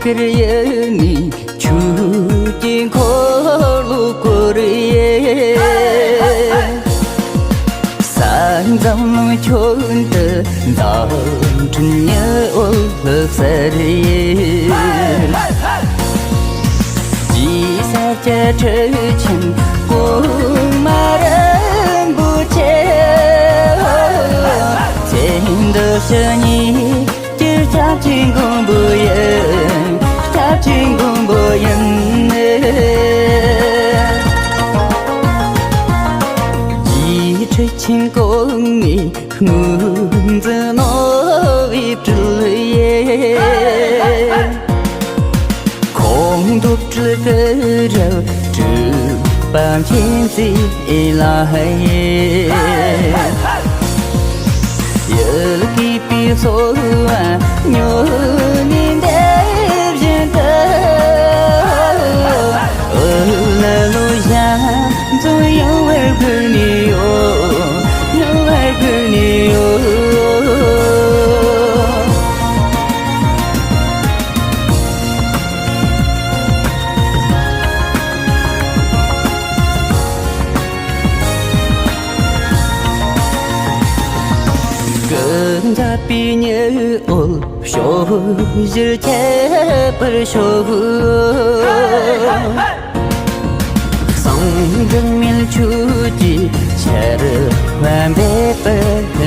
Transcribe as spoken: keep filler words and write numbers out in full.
ཀིར་ཡེ་ནི་ཆུ་ཀྱི་འཁོར་ལོ་བསྐོར་ཡེ། ས་འཛམ་གླིང་ཁྱོན་དུ་མཛའ་མཐུན་ཉི་འོད་ལྷུ་སར་ཡེ། ཇི་ས་སྐྱ་ཁྲི་ཆེན་གོང་མ་རིན་པོ་ཆེ། ཚེ་འདི་ཕྱི་གཉིས་ཀྱི་སྐྱབས་ཀྱི་མགོན་པོ་ཡིན། སྐྱབས་ཀྱི་མགོན་པོ་ཡིན། རྗེ་ཁྲི་ཆེན་གོང་མའི་དངོས་གཙོ་ནོར་བུའི་སྤྲུལ་ཡེ། ཁོང་དུ་སྤྲུལ་སྐུ་རབ་སྤྲུལ་པ་མཁྱེན་བརྩེ་ལྷ་ཡེ། ཡུལ་གུས་པའི་གསོལ་བ་སྨྱུག་ནས་འདེབས་བཞིན་དུ། ཨོ་ལ་ལོ་ཞལ་འཛོམས་ཡོང་བར་སྒུག་ནས་ཡོད། ཡོང་བར་སྒུག་ནས་ཡོད། ཀུན་ཁྱབ་པའི་ཉི་འོད་ཕྱོགས་བཞིར་ཁྱབ་པར་ཤོག། ཟངས་དྲི་མེད་ཆོས་ཀྱི་ཆར་པ་འབེབས་པར་